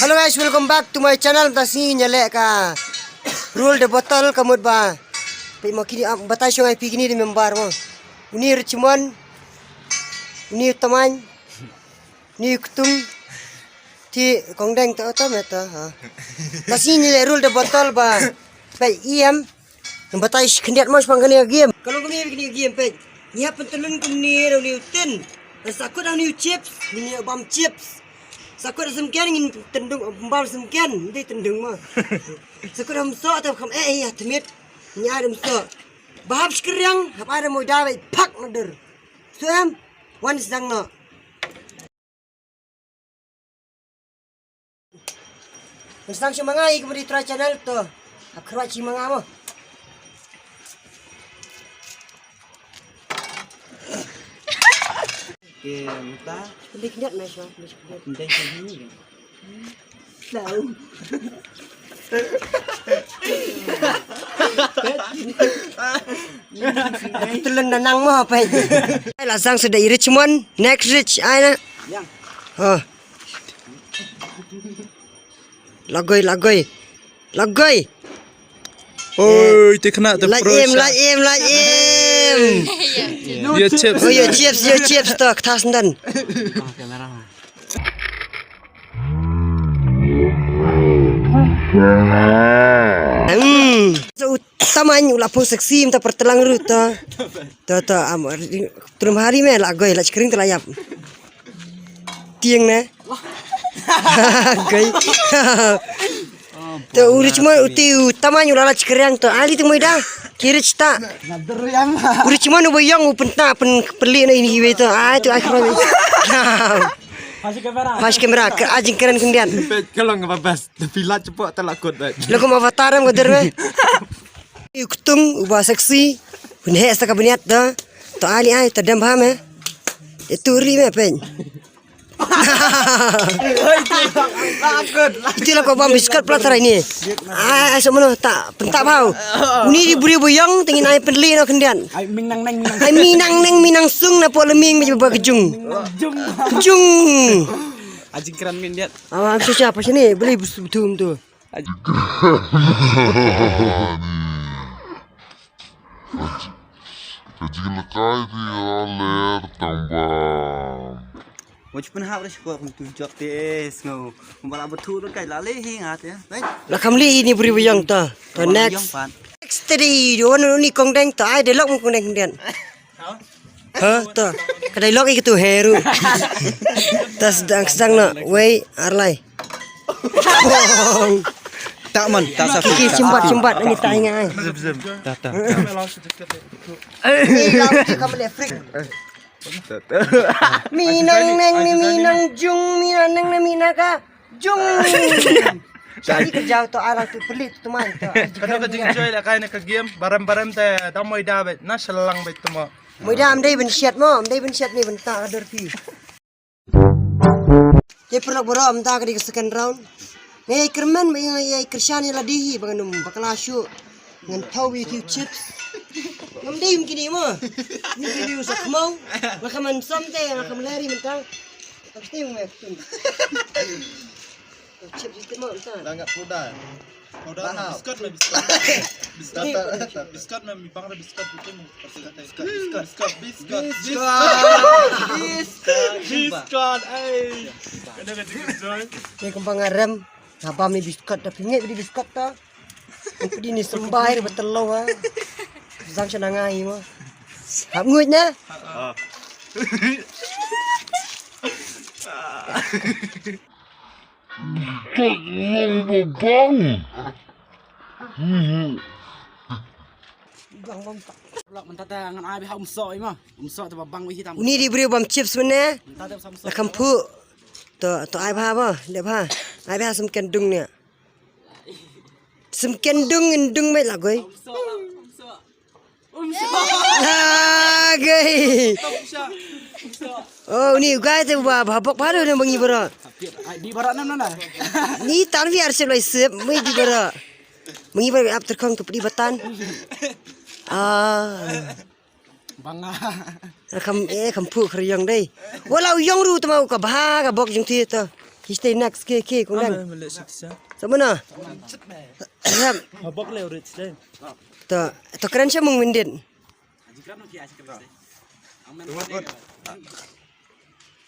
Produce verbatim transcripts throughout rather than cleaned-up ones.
Hello guys, welcome back to my channel. Mynta sngi ngin ïaleh ka Rule the Bottle ka mut ba. Peit mo kine, ah, batai shong ai phi kine de member mo. Uni Richmond. Uni Tamang. Uni Ktung. Te Kongdeng to to me to. Ha. Mynta sngi ngin ïaleh Rule the Bottle ba. Peit em. Ngan batai shi khyndiat mo shaphang kane ka game. Ka long kumne kane ka game peit. Ngi hap pyntylun kumne da une u tin. Sa kut da une u chips, une u bam chips. Sa kut da symken ngin tyndung bam symken, ym dei tyndung mo. Sa kut da um soh te kham eh ïa tmit. Ngi ai da um soh. Ba hap shkriang, hap ai da moida ba i phak na dur. Suem, wan sdang noh. Ngan sdang shu ma nga ïa ka Mari Trai Channel to. Hap kyrwat shi ma nga mo. Ke mynta. Pyndik niat mai shu, pyndik niat. Pyndik niat ni. Tau. Telan da nang mo pai. Ai la sang suda i Richmond, next Rich ai na. Yang. Ha. Lagoi, lagoi. Lagoi. Oi, te kena te la pro im, sa. La im, la im. Yo chips. Oh, yo chips, yo chips to, ktas ndan. Hmm. So, u Tamang u la phong sexy mynta per tlang ruh to. To, to, am, ri-, trumhari me la goi, la chkring te la yap. Tieng ne? Goi. To, u Richmond, u ti, u Tamang u la la chkring to. Ali tu moida. Kiri chita. U Richmond u boyong u penta pen peli na ini hiwe to. Ai tu ai khroi. Pas kamera. Pas kamera, ke ajing keren khyndiat. Peit ka long babas. Tapi la cepat tak lakut dah. Lo kum avatar em ka der me. U Ktung uba sexy. Pynheh sa ka bniat to. To ali ai to dem bha me. Itu ri me peit. Itu la ko bam biskot pla tarai ni. Ai ai semua tak pentak bau. Uni di buri buyong tengin ai penli no khyndiat. Ai minang neng minang. Ai minang neng minang sung na po leming me ba kejung. Jung. Kejung. Ajing keren khyndiat. Awak susah apa sini beli betum tu. Ka jingïalehkai te ka la ler tang ba. Mo, ju pynhap re shuwa kum tu jok te sngew. Kum ba la bthu re kai la le hi nga te. Dei. La kham li ini bri buyong to. To next. Next te dei, do wan ni kong deng to ai de lok kong deng den. Ha to. Ka dei lok i tu heru. Tas dang sedang no. Wei arlai. Tak man, tak satu. Kiki simbat simbat ni tak ingat ai. Zem zem. Tak tak. Ni lau je kam le frik. Minang neng ni minang jung minang neng ni minang ka jung. Jadi kerja tu arang tu pelit tu man tu. Kata ka jing joy la kai na ka game barem barem te da moi da bet na selang bet tu mo. Moi da am dei ben siat mo am dei ben siat ni ben ta ka derpi. Te pyrlok baroh mynta ka dei ka second round. Nga ïai kyrmen ba ïa ïai kyrshan ïa lade hi ba ngan ym bakla shuh. Ngan thaw ïa ki chips. Ngam dei ym kine mo. Ym kine u sa khmau. Nga kham handsome te nga kham leri mynta. Pasti mo ïa kum. Chips ïa ki mo mynta. Dah enggak pudar. Biskot meh biskot. Biskot. Biskot meh mi bang biskot bitu. Biskot biskot biskot biskot. Biskot ai. Kena ka jingjoy. Ni kembang arem. Haba mi biskot da pingit di biskot ta. Pudi ni sembai ba telo ha. Zang sha nangai mo. Hap nguit na. Uni di briew bam chips mene. Na kam phu. To to ai bha ba, le bha. Ai bha sum ken dung ne. Sum ken dung in dung mai la goi. Lagei. Oh, ni guys te ba ba bok ba ne bangi bara. Di bara nam na. Ni tan vi arsep lai sep mai di bara. Bangi bara ap terkong tu pedi batan. Ah. Banga. Kham, eh, kham phuh khar ïong dei. Wala u ïong ruh tama u ka bha ka bok jong ti to. Ki stay next ke, ke, kong dang. Sama na. Yep. Bok le urit dei. To, to kren sha mung windit.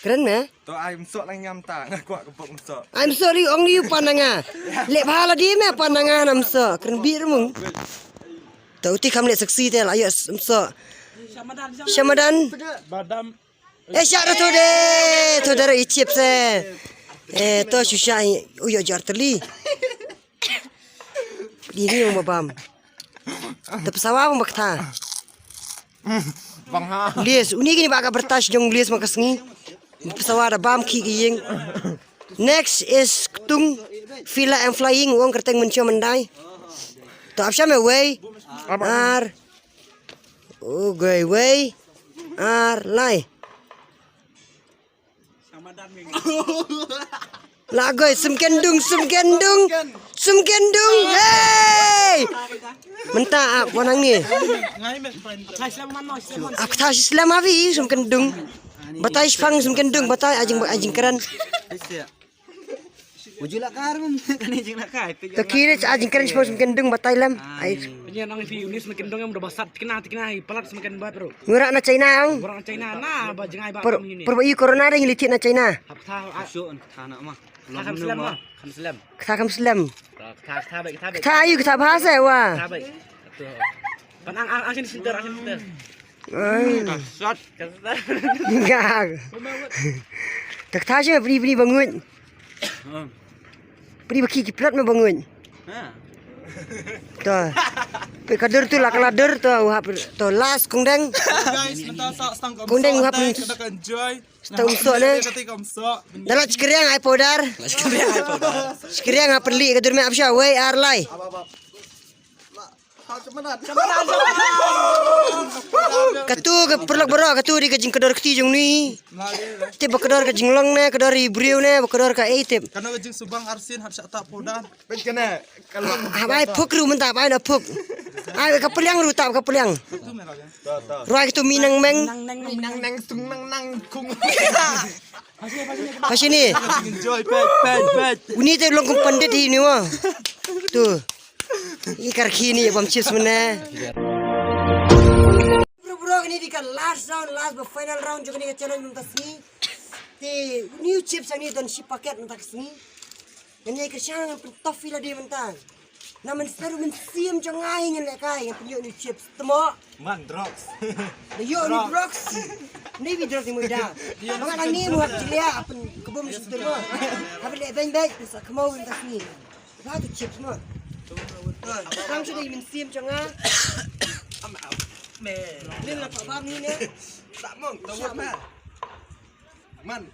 Kren me? To ai msoh lang ñiam ta, nga kwah ka bok msoh. Ai msoh ri ong ri u pan na nga. Leh bha la di me pan na nga na msoh. Kren bi mung. To uti kham leh seksi te la ïoh msoh. Shamadan. Badam. Eh, sha da to de. To da i chips eh. Eh, to shu sha u ïoh jar teli. Di ni ong babam. Te pesawa ong bakta. Bang ha. Lies, uni kini ba ka bertas jong lies maka sngi. Pesawa da bam ki ki ying. Next is ktung fila and flying wong kerteng mencio mendai. To apsha me wei. Ar. Ogai wei. Ar lai. Lagoi sumkendung sumkendung sumkendung. Hey! Menta ap wanang ni. Ap kata si slem abi sumkendung. Batai sipang sumkendung batai ajing ajing keren. Ujula kar mum kane jing na kai. Takire ajing keren sipang sumkendung batai lem. Ai. Penyen ang fi unis sumkendung yang udah basat tikna tikna palat sumkendung bro. Ngura na China ang. Ngura na China na ba jengai ba. Perba i corona ding litit na China. Hap tha. Shu an tha na ma. Tha kham slem ma. Kham slem. Tha kham slem. Tha tha ba tha ba. Tha ayu tha bahasa wa. Tha ba. Pan ang ang ang sini sinter ang sini sinter. Kasat. Kasat. Enggak. Tak tha sih beri beri bangun. Beri baki kiplat ma bangun. To. Pe kadur tu la kala dur to hap to last kong deng. Guys, menta sa stang kong deng hap kada kan joy. Stang so ne. Dala chikriang ai powder. Chikriang ai powder. Chikriang hap li kadur me apsha wei ar lai. Katu ka perlok bro katu di ka jingkador kti jong ni. Te ba kador ka jinglong ne kador i briew ne ba kador ka ei tip. Kano ka jingsubang arsin hap sha ta powder. Peit kane. Hap ai phuk ru mynta hap ai na phuk. Ai ka peliang ru tap ka peliang. Ruai katu minang meng. Nang nang sung nang nang kung. Pasini. Enjoy peit peit peit. Uni te long kum pandit hi ni wa. Tu. I karkhi ni bam chips mene. Bro bro kini di ka last round last ba final round jong kini ka challenge mynta sngi. Te new chips ani don shi packet mynta sngi. Ngani ka shang ngan pyntof ila di mynta. Na men seru men sim jong ngai ngan lekai ngan pynyo new chips. Temo. Man drugs. Yo ni drugs. Ni bi drugs ni muda. Mama nang ni muat jilia apen kebum ni sentur mo. Tapi le beng beng sa kemau mynta sngi. Ba tu chips mo. Kang sudah imin sim changa. Ni la pa bam ni ne. Tak mong, tak mong. Man.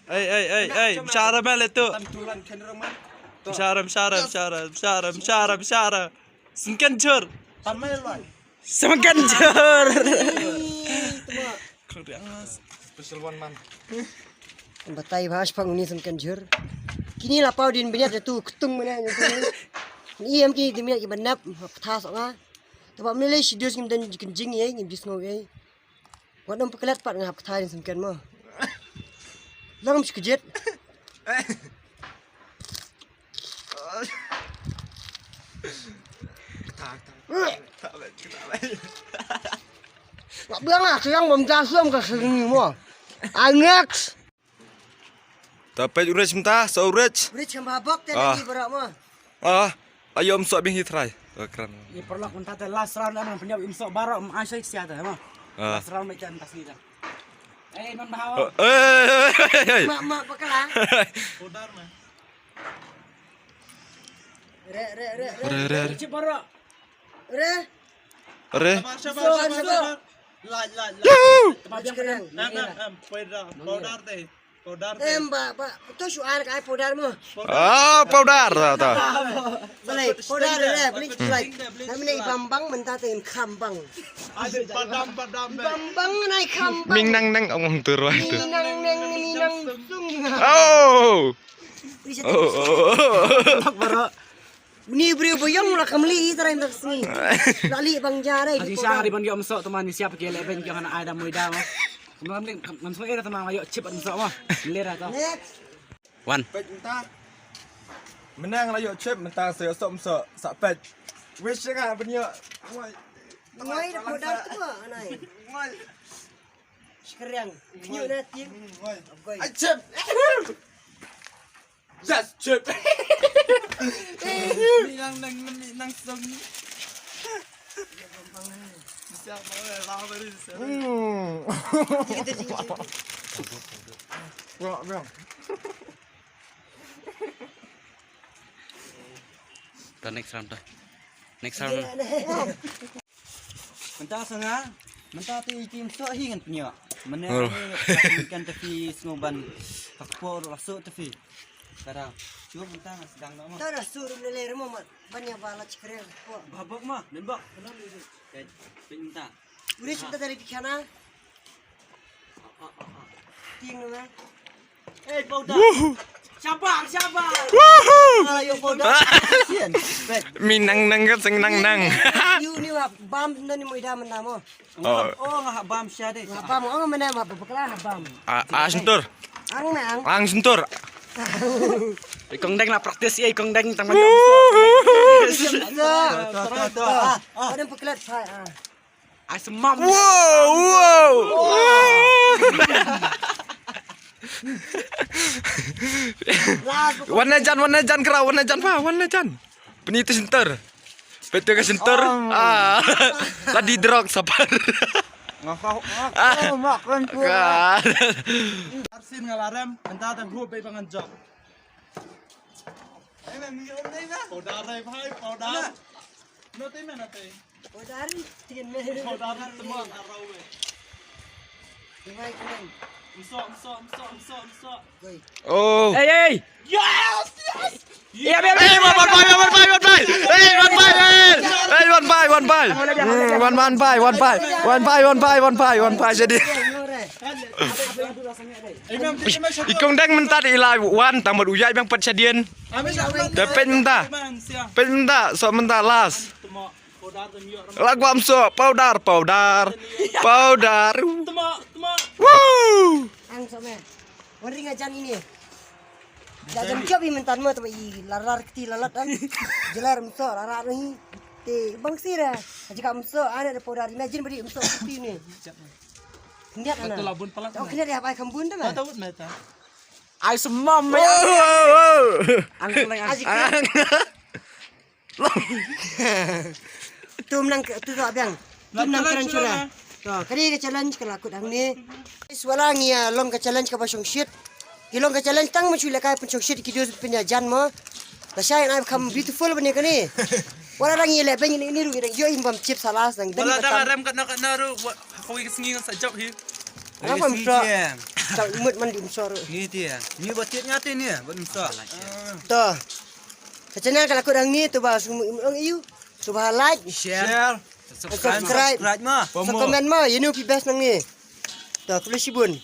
Ei ei ei ei, bishara mele tu. Tam tulan khen rong man. Bishara bishara bishara bishara bishara bishara. Sengken jur. Tam mele loy. Sengken jur. Kong diang. Special one man. Batai bha shpang uni sengken jur. Kini la pau din bniat tu ketung mene. Ni em kini din bniat ki banap. Kata sok nga. Taba mele shi dus ngim dan kenjing ye ngim dis ngau ye. Wat nang peklet pat nga hap kthai ni sengken mo. Lang mesti kejit. Wak bilang lah siang bom jasum ke sini mo. Angek. Ta peit u Rich mynta, sa u Rich. Rich hamba bok te lagi barak mo. Ah, ayo msoh bing hi trai. Kran. Ni perlok mynta te last round lah man penyau msoh barak ai sai sia te mo. Last round mai kan tas ni ta. Eh man bahawa. Eh. Mak mak bakala. Podar mah. Re re re re. Re re. Cip barak. Re. Re. Sabar sabar sabar. Laj laj laj. Tempat yang kena. Em em em. Powder te. Powder te. Em ba ba. Tu shu ar kai powder mo. Ah powder ta ta. Balai powder re beli lai. Kami ni bambang mentah te khambang. Badam badam. Bambang nai khambang. Ming nang nang ong tur wai tu. Ming nang nang ming nang sung. Oh. Oh oh. Barak. Uni briew ba ïong la kam li i trai dak sngi. La li bang ja dei. Hadi shang hadi ban ïoh msoh teman ni siap ke le ben ïoh na ai da muida ma. Ngam ngam ngam so era teman ïoh chip msoh ma. Lera to. Next. Wan. Pet mynta. Menang la ïoh chip mynta sa ïoh sok msoh sa pet. Wish nga ban ïoh. Ngoi. Ngoi da podar tu anai. Ngoi. Shkriang. Khnyu na tieng. Ngoi. Ngoi. Ai chip. Just chip. Ni nang nang ni nang song. Bisa mau lah beri. Hmm. Wah, bang. Dah next round dah. Next round. Mynta sa nga, mynta te i kim so hi ngan pynïoh. Mynne Oh. Kan te phi sngew ban hakpo ruh la so te phi. Kada, shu mynta nga sdang noh mo. Ta da sur le le mo mat ban ïa ba la chikre ko. Ba bok ma, men bok. Peit, peit mynta. Uri shu ta dari pikhana. Ting noh ma. Eh, powder. Shabar, shabar. Woohoo! Ah, yo powder. Sian. Peit. Mi nang nang ka seng nang nang. Yu ni wa bam na ni muida mynta mo. Oh. Oh, nga bam sha de. Nga bam, oh, mana ma bakla nga bam. Ah, ah, sentur. Ang na ang. Ang sentur. I kong deng la practice i kong deng tang. Woohoo! To, to, to. Ah, ah. Ada peklat phai ah. Ai semam. Wow, wow. Wan na jan, wan na jan kra, wan na jan pa, wan na jan. Pyniti center. Pyniti ka center. Ah. Ladi drok sabar. Ngakau. Ah. Mak kan. Arsin ngalarem, enta tang hu bei pangan jok. Powder dai bhai, powder. No te me na te. Powder tin me. Powder tmo arau me. Dai bhai kenen. Mso, mso, mso, mso, mso. Goi. Oh. Hey, hey. Yes, yes. Hey, one, one, five, one, five, one, five. Hey, one, five, hey. Hey, one, five, one, five. Mm, one, one, five, one, five. One, five, one, five, one, five, one, five, jadi. I kong dang mynta de ilai wan tang mat u ïai bang pat shadien. Te peit mynta. Peit mynta, so mynta last. La kwam so powder, powder, powder. Woo! Ang so me. Wan ring ajan ini. Jajan jop i mynta mo te i larar kti lalat an. Jelar mso larar ni. Te bang sira. Aja ka mso ana de powder imagine beri mso kti ni. Niat ana. Betul lah bun pelak. Oh kena dia apa kambun tu mah. Tahu meta. Ai semam. Wow, wow, wow. Ang keleng ang. Aji keleng. Tu menang tu tu abang. Tu menang keren chura. Tu kali ka challenge ka la kut hangne. Swala ngi ïa long ka challenge kaba shongshit. Ki long ka challenge tang ma shu lehkai pynshongshit ki dus pynïajan mo. Lashai nai kham beautiful bane kane. Wala dang ïa leh beng ini ruh dang ïoh im bam chip salas dang. Wala dang rem katno katno ruh. Hakoi ka sngi sa jop hi. Ngam so. Sa mut man dim so ruh. Ni ti. Ni ba tit nya ti ni ba dim so. To. Ka channel ka la kut hangne to ba sum im ong iu. To ba like, share, subscribe. Subscribe ma. Sa comment ma. Ïa nu pi best nangne. To kuli shibun.